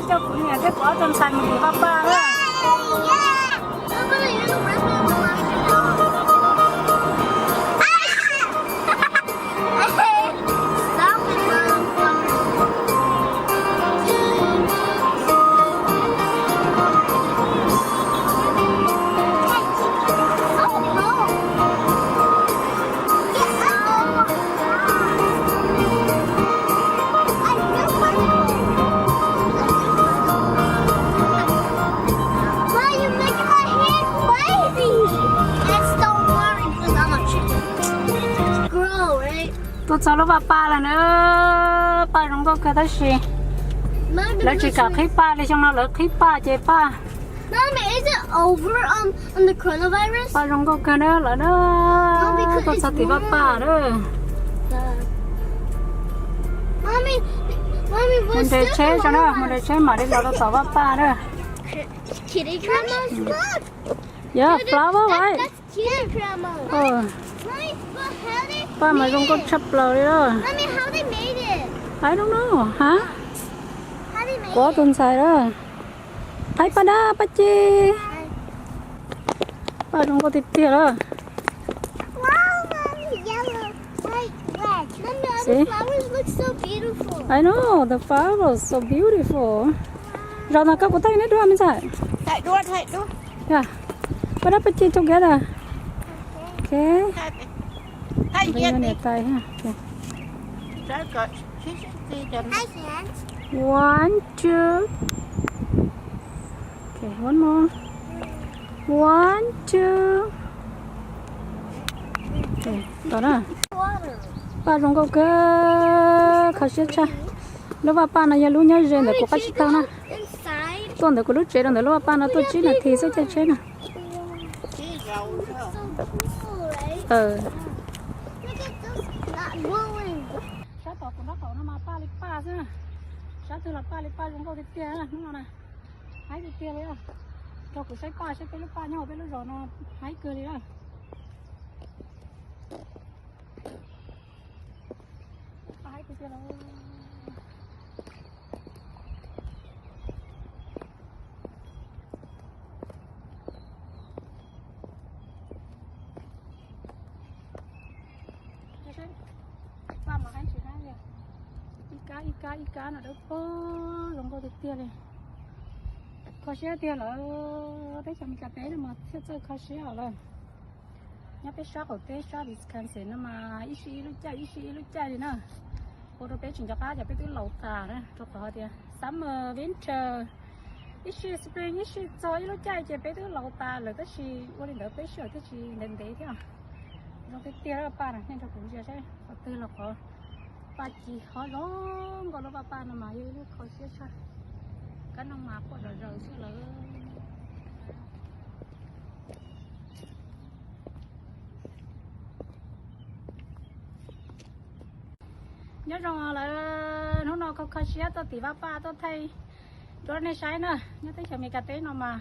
Coj kuv niam thiab kuv ob tug ntxhais mus tim Vaj Paj na. Tuaj txog lub Vaj Paj lawm na. Paj zoo nkauj kawg tab sis lawv tsis kam qhib paj li, xyoo no lawv qhib paj ces paj paj zoo nkauj kawg na lawm na. Tuaj txog tim Vaj Paj na. Mus nres tsheb tso na, mus nres tsheb mam li los rau tom Vaj Paj na. Yog flower right? Paj mas zoo nkauj tshaj plaws li lawm. I don't know, ha? Kuv ob tug ntxhais lawm. Qaib paj dab paj ci. Paj zoo nkauj tiag tiag lawm. I know, the flower so beautiful. Zaum no koj kuv thaij neb dua me ntxhais. Paj dab paj ci together. Ok. Niam tais ha. One, two. Ok, one more. One, two. Ok, tau na. Paj zoo nkauj kawg, kho siab tshaj. Lub Vaj Paj no yog lub nyob ze ntawm kuv qab tsib taug na. Tuaj ntawm kuv lub tsev rau ntawm lub Vaj Paj no tuaj tsib nas this xwb caij tsheb na. Sab tom kuv nraub qaum no mas paj li paj xwb na. Sab twg los paj li paj zoo nkauj tiag tiag hnub no na. Haib tiag tiag li. Rau kuv saib paj, saib peb lub paj nyob hauv peb lub zos no haib kawg li na. Paj haib tiag tiag li. Paj mas haib tsis haib li. Ib kab ib kab ib kab no dawb paug zoo nkauj tiag tiag li. Kho siab tiag lawm, teb chaws Amelikas teb no mas thiaj txawj kho siab lawm. Nyob peb sab qaum teb sab Wisconsin no mas ib sij ib lub caij ib sij ib lub caij li na. Ua rau peb tsis nco qab tias peb twb laus tas na, rau qhov tias summer, winter, ib sij spring ib sij txog ib lub caij ces peb twb laus tas lawm tab sis ua li ntawd peb sij hawm thiaj tsis ntev ntev thiab. Zoo tiag tiag lawm paj na, nej nrog kuv ntsia saib qhov twg los qhov paj ci hov zoo nkauj lub paj paj no mas yog ib lub kho siab tshaj. Kab no mas quaj zom zaws xwb lawm. Nyob zoo lawm, hnub no kho kho siab tuaj tim Vaj Paj tuaj thaij rau nej saib na. Nyob teb chaws Amelikas teb no mas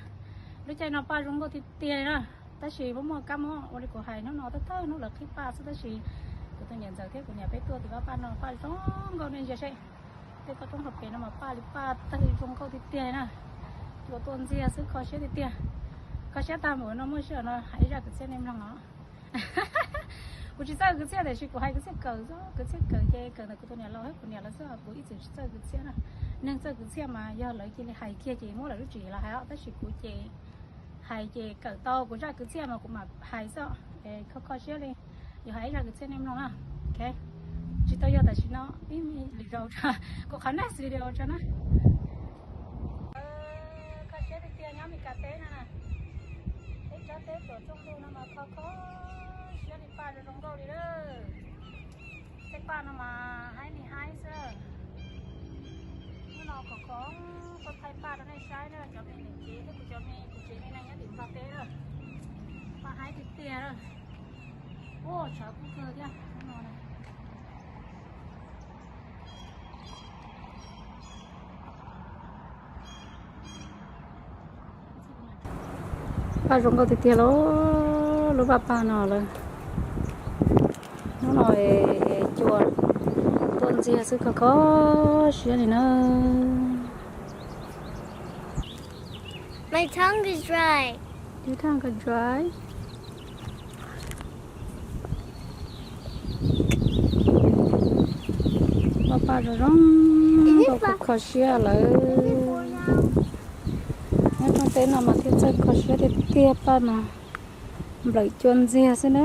lub caij no paj zoo nkauj tiag tiag li na. Tab sis muaj muaj kab mob ua li kuv hais hnub no thawj thawj hnub lawv qhib paj xwb tab sis kuv tus niam ntxawm thiab kuv niam peb tuaj tim Vaj Paj no paj zoo nkauj nej ntsia seb. Tej toj roob hauv pes no mas paj li paj tawg zoo nkauj tiag tiag li na. Cua tuaj ntxiag xwb kho siab tiag tiag. Kho siab tag mus no muaj sij hawm no hais ib zaj kwv txhiaj nej mloog os. Kuv tsis txawj kwv txhiaj tiam sis kuv hais kwv txhiaj kawm xwb, kwv txhiaj kawm ces kawm ntawm kuv tus niam laus thiab kuv niam lawv xwb, kuv ib txwm tsis txawj kwv txhiaj na. Neeg txawj kwv txhiaj mas yog lawv cia li hais kiag ces muab lawv lub tswv yim los hais os, tab sis kuv ces hais ces kawm tau kuv zaj kwv txhiaj mas kuv mam hais xwb. Kho kho siab li, yuav hais ib zaj kwv txhiaj nej mloog na. Ok, tsis tau yog tam sim no, ib lwm zaus, kuv qhov next video tso na. Kho siab tiag tiag nyob Amelikas teb no na, teb tsob teb tuam txooj lug no mas kho kho siab li paj zoo zoo nkauj li lawm. Tej paj no mas haib li haib xwb. Hnub no khov kho tuaj thaij paj rau nej saib na, cov me niam tsev thiab kuv cov me kuv tsev me neeg nyob tim Nplog teb na. Paj haib tiag tiag na. Ua tshav kub kawg thiab hnub no na. Paj zoo nkauj tiag tiag lauj, lub paj paj no lawm. Hnub no cua tuaj ntxiag xwb kho kho siab li na. My tongue is dry. Your tongue is dry. Paj, paj zoo zoo nkauj kho siab lawm. Nyob rooj teb no mas thiaj txawj kho siab tiag tiag, paj mas nplawm cua ntxiag xwb na.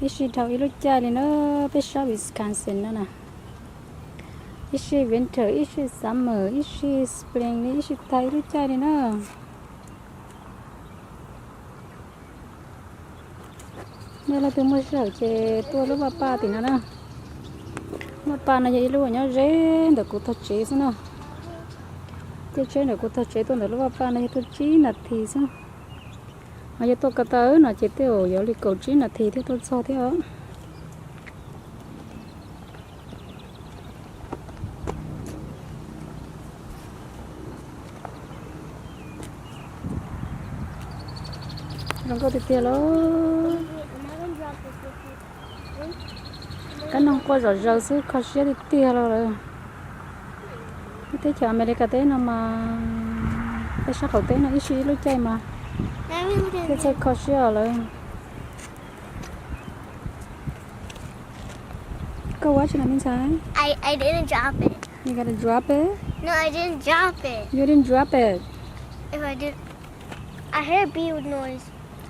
Ib sij dhau ib lub caij li na, peb sab Wisconsin no na. Ib sij winter, ib sij summer, ib sij spring li, ib sij tag ib lub caij li na. Nej leej twg muaj sij hawm ces tuaj lub vaj paj tim no na. Vaj paj no yog ib lub uas nyob ze ntawm kuv tog tsev xwb na. Caij tsheb ntawm kuv tog tsev tuaj ntawm lub vaj paj no yog tuaj tsib nas this xwb. Ho yog tuaj ko taw no ces tej zaum yuav li kaum tsib nas this thiaj tuaj txog thiab os. Zoo nkauj tiag tiag lauj. Kab noog quaj zom zaws xwb, kho siab tiag tiag los lawm. Teb chaws Amelikas teb no mas, peb sab qaum teb no ib sij ib lub caij mas thiaj txawj kho siab lawm. Go watch it, Minca. I, I didn't drop it. You gotta drop it. No, I didn't drop it. You didn't drop it. If I did, I heard bee noise.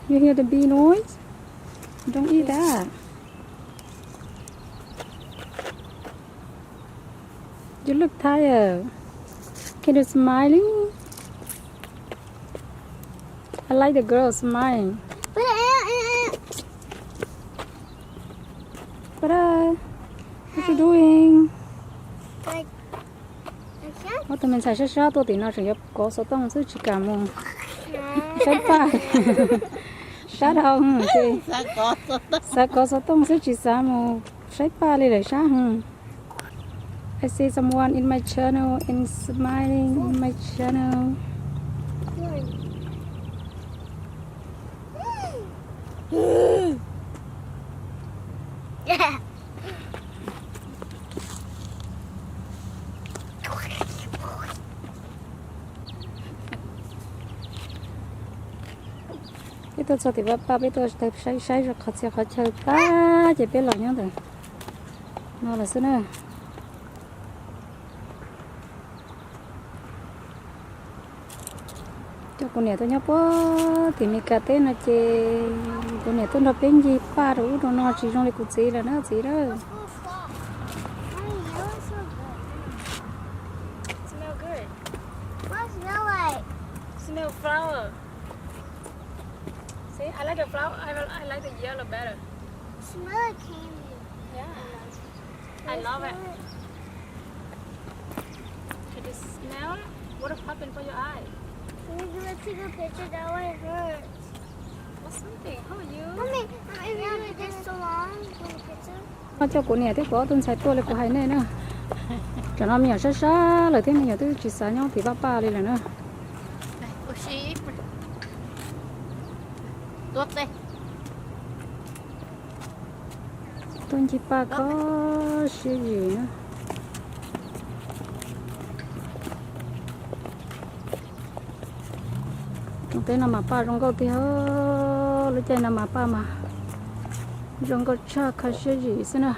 You hear the bee noise? Don't eat that. You look tired. Can you smiling? I like the girl smile. But, uh, what you doing? Muab tus me ntxhais sab sab tuaj tim no tseem yuav kov xov tooj xwb tsis kam mus saib paj. Sab dhau ces xav kov xov tooj xwb tsis xav mus saib paj li lawm, sab heev. I see someone in my channel and smiling in my channel. Peb tuaj txog tim vaj paj, peb tuaj saib saib zoj qhov txhia qhov chaw tag ces peb los nyob ntawm no lawm xwb na. Coj kuv niam tuaj nyob puag tim Meskas teb no ces kuv niam tuaj nrog peb ncig paj rau ub rau no tsis zoo li kuv txiv lawm na txiv lawm. Smell good. What smell like? Smell flower. See, I like the flower. I, I like the yellow better. Smell like candy. Yeah. I love it. Can you smell it? What happened for your eye? Can you take a picture? That one hurts. What's something? How are you? Mommy, if you do it this so long, for the picture. Coj kuv niam thiab kuv ob tug ntxhais tuaj li kuv hais nej na. Tam no me nyuam sab sab lawm thiab me nyuam twb tsis xav nyob tim vaj paj li lawm na. Tuaj ncig paj kho siab zim na. Rooj teb no mas paj zoo nkauj tiag, lub caij no mas paj mas zoo nkauj tshaj kho siab zim xwb na.